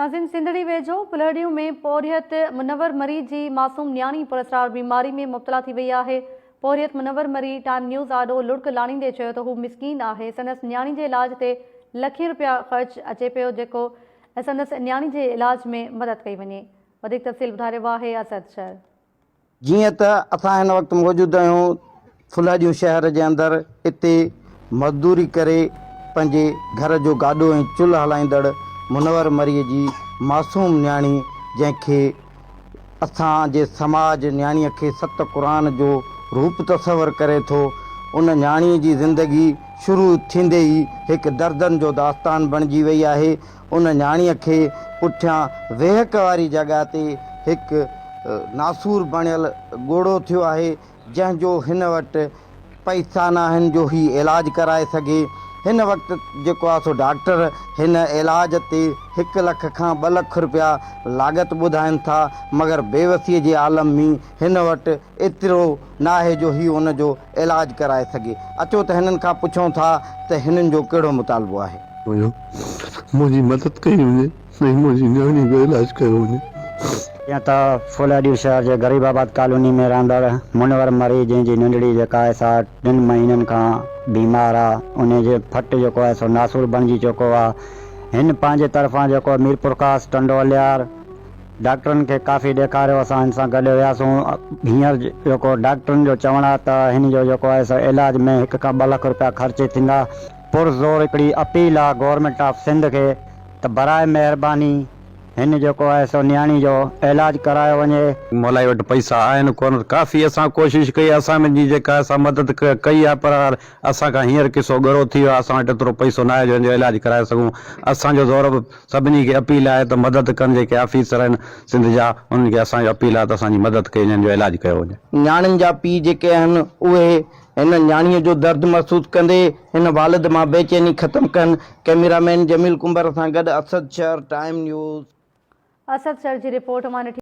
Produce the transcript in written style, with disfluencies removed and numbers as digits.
ناظرين سنڌڙي ويجهو پلهڙيون ۾ پورهيت منور مري جي معصوم نياڻي پراسرار بيماري ۾ مبتلا ٿي وئي آهي پورهيت منور مري ٽائيم نيوز آڏو لڙڪ لاڻيندي چيو ته هو مسڪين آهي سندس نياڻي جي علاج تي لکين روپيا خرچ اچي پيو جيڪو سندس نياڻي جي علاج ۾ مدد ڪئي وڃي وڌيڪ تفصيل ٻڌائي رهيو آهي اسد شر. جيئن ته اسان هن وقت موجود آهيون ڦلهڏيون شهر جي اندر اتي مزدوري ڪري پنهنجي گهر جو گاڏو ۽ چلهه هلائيندڙ منور مريء جي معصوم نياڻي جنهن کي اسان جي سماج نياڻيء کي ست قرآن جو روپ تصور ڪري ٿو ان نياڻيء جي زندگي شروع ٿيندي ئي هڪ دردن جو داستان بڻجي وئي آهي ان نياڻيء کي پٺيان ويهڪ واري جڳهه تي هڪ ناسور بڻيل ڳوڙهو ٿيو آهي، جنهن جو هن وٽ پئسا ناهن جو هي علاج ڪرائي سگهي. هن وقت جيڪو آهي سو ڊاڪٽر هن علاج تي هڪ لک کان ٻه لک رپيا لاڳت ٻڌائين ٿا، مگر بيوسيء جي عالم ۾ هن وٽ ايترو ناهي جو هي ان جو علاج ڪرائي سگهي. اچو ته هنن کان پڇون ٿا ته هنن جو ڪهڙو مطالبو آهي. وڃو منهنجي مدد ڪئي وڃي ۽ منهنجي نياڻي جو علاج ڪيو وڃي. جيئن ته ڦلهڏيون شهر جي غريب آباد ڪالوني ۾ رهندڙ منور مري جنهن جي ننڍڙي جيڪا آهي سا ٽن مهينن کان بيمار آ انهي جي ڦٽ جيڪو آهي سو ناسور بڻجي چڪو آ هن پنهنجي طرفان جيڪو ميرپورخاص ٽنڊو الهيار ڊاڪٽرن کي ڪافي ڏيکاريو اسان هن سان گڏ وياسون هينئر جيڪو ڊاڪٽرن جو چوڻ آهي ته هن جو جيڪو آهي سو علاج ۾ هڪ کان ٻه لک روپيا خرچ ٿيندا پر زور هڪڙي اپيل آهي گورنمينٽ آف سنڌ کي ته براء مهرباني هن جيڪو آهي سو نياڻي جو علاج ڪرايو وڃي. مولائي وٽ پئسا آهن ڪونه ڪافي اسان ڪوشش ڪئي اسان به جي جيڪا اسان مدد ڪئي آهي پر اسان کان هينئر قصو ڳرو ٿي ويو آهي اسان وٽ ايترو پئسو ناهي جو هن جو علاج ڪرائي سگهون اسان جو زور به سڀني کي اپيل آهي ته مدد ڪن جيڪي آفيسر آهن سنڌ جا انهن کي اسان جو اپيل آهي ته اسان جي مدد ڪئي وڃي هن جو علاج ڪيو وڃي. نياڻين جا پيء جيڪي آهن اهي هن نياڻيء جو درد محسوس ڪندي هن والد مان بيچيني ختم ڪن. ڪئميرا مين جميل ڪنڀر سان گڏ اسد شر، ٽائيم نيوز. اسد شر جي رپورٽ مان ڏٺي.